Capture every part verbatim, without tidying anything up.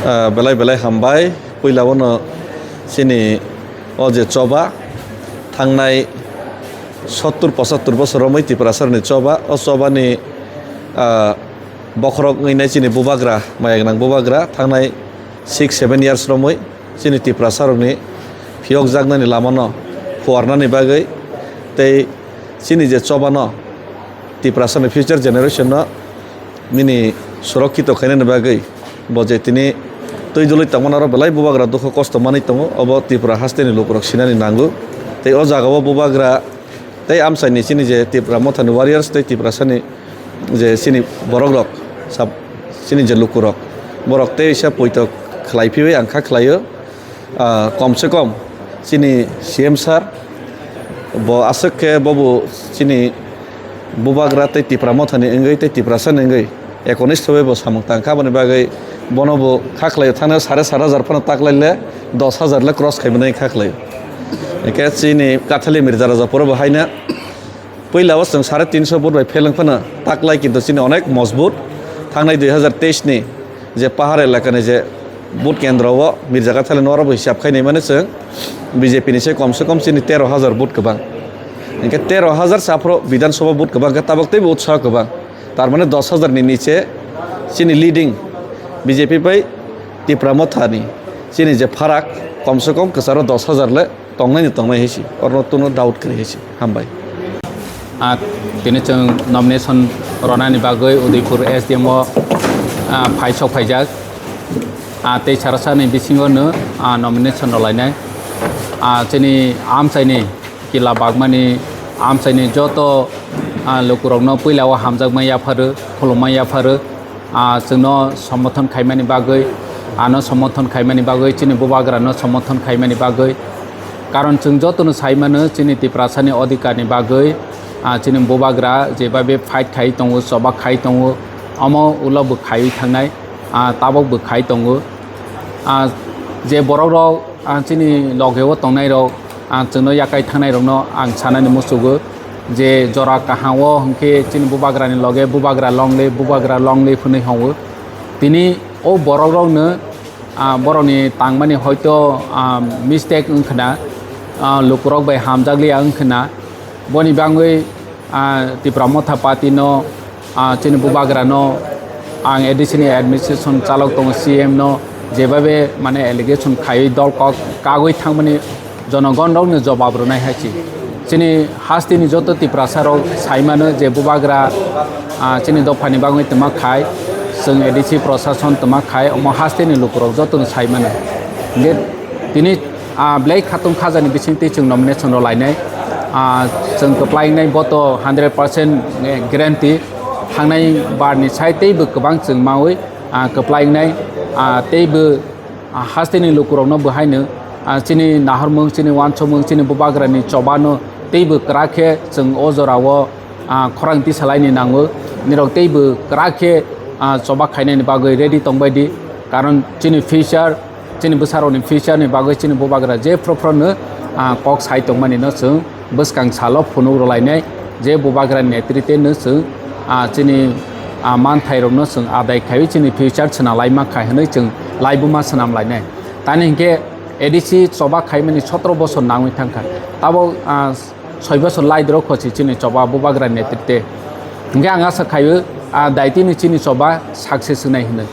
Ah, belai belai hambai. Puila bono chini o je choba thangnai sottur pochattur bosor romwi Tiprasarni choba, o chobani, ah, bokhorok wngwi nai chini bubagra, mayagnang bubagra thangnai six seven years romwi chini Tiprasarokni phiyokjaknani lamano phuarnani bagwi tei chini je chobano Tiprasarni future generation no nini surokkito khainani bagwi bo je tini twi dului tongmani oro belai bubagra dukhu kosto manwi tongo, obo Tripura hasteni lukurok sinani nango. Tei o jagao bubagra tei amchaini chini je Tipra Mothani warriors tei Tiprasani je chini borokrok sab-, chini je lukurok borok tei isa poito khlai phiwi ang kha khlaio. Ah, kom se kom chini C M sir bo aswk khe bobo chini bubagra tei Tipra Mothani wngwi tei Tiprasani wngwi ekonistho bai bo samung tang kha, aboni bagwi bono bo kha khlaio, thangna sare sat hajar phano taklaile dos hajar le cross khaimani kha khlaio. Hwnkhe chini Kathali Mirza Raja poro bo haina puila o chwng sare tinso vote bai fail wng phano taklai, kintu chini onek mojbut thangnai dui hajar teis ni je pahar elakani je vote kendro o Mirza Kathali no oro bo hisab khai naimani chwng B J P ni se kom se kom chini tero hajar vote kwbang. Hwnkhe tero hajar sa phro Bidhan Sabha vote kwbang khe tabok teibo utsaho kwbang. Tar mane dos hajar ni niche chini leading B J P bai Tipra Mothani chini je pharak kom se kom kwcharo dos hajar le tongnai ni tongnai hai se, oro no tungno doubt kwrwi hai se. Hambai. Ah, tini chwng nomination ronani bagwi Udaipur S D M o, ah, phai sok phaijak. Ah, tei sarasa ni bisingo no, ah, nomination rolainai. Ah, chini amchaini kila bagmani amchaini joto, ah, lukurokno puila o hamjakma yapharo, khulumma yapharo. Ah, chwngno somothon khaimani bagwi, ano somothon khaimani bagwi, chini bubagrano somothon khaimani bagwi. Karon chwng jotono sai mano, chini Tiprasani odhikarni bagwi, ah, chini bubagra jebabe fight khai tongo, choba khai tongo, omo ulo bo khaiwi thangnai, ah, tabok bo khai tongo. Ah, je borokrok, ah, chini logeo tongnairok, ah, chwngno yakai thangnairokno ang sanani muchugo je jora kaham o hwnkhe chini bubagrani loge bubagra longle, bubagra longle phwnwi hwngo. Tini o borokrokno, ah, borokni tangmani hoito, ah, mistake wngkhwna, ah, lukurok bai hamjakliya wngkhwna, boni bangwi ah, Tipra Motha Party no, ah, chini bubagra no, ang A D C ni administration chalok tongo, C M no, jebabe mane allegation khaiwi dol kok kagwi thangmani jonogon rok ni jobab rwnai hai se. Chini hasteni joto Tiprasa rok sai mano je bubagra, ah, chini dopha ni bagwi twma khai, chwng A D C prosason twma khai, omo hasteni lukurok joto no sai mano. Hingke tini, ah, belai khatung khajani bisingtwi chwng nomination rw lainai. Ah, chwng kwplai wngnai boto hundred percent guarantee. Thangnai barni sai teibo kwbang chwng maui, ah, kwplai wngnai, ah, teibo, ah, hasteni lukurokno bo haino, ah, chini nahormung, chini uansukmung, chini bubagrani chobano teibo kwrak khe chwng o jorao, ah, khorang tisalaini nango. Nirok teibo kwrak khe, ah, choba khainani bagwi ready tongbaidi. Karon chini future, chini bwsarokni future ni bagwi chini bubagra jephru phruno, ah, kok sai tongmani no chwng bwskang salo phunuk rwlainai, je bubagra netrite no chwng, ah, chini, ah, manthairokno chwng adai khaiwi chini future swnam laima khai hwnwi chwng laibuma swnam lainai. Tani hinkhe A D C choba khaimani sotoro bosor nangwi thangkha. Tabok, ah, soi bosor laidrok khosi chini choba bubagra netrite. Hinkhe ang asa khaio, ah, daitini chini choba success wngnai hwnwi.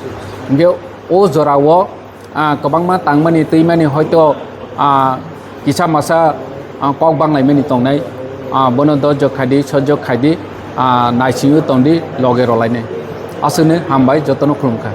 Hinkhe o jorao, ah, kwbangma tangmani twimani hoito, ah, kisa masa, ah, kok banglaimani tongnai. Ah, bono dojok khaidi, sojok khaidi, ah, naisingwi tongdi, loge rwlainai. Aswkno hambai, jotono khulumkha.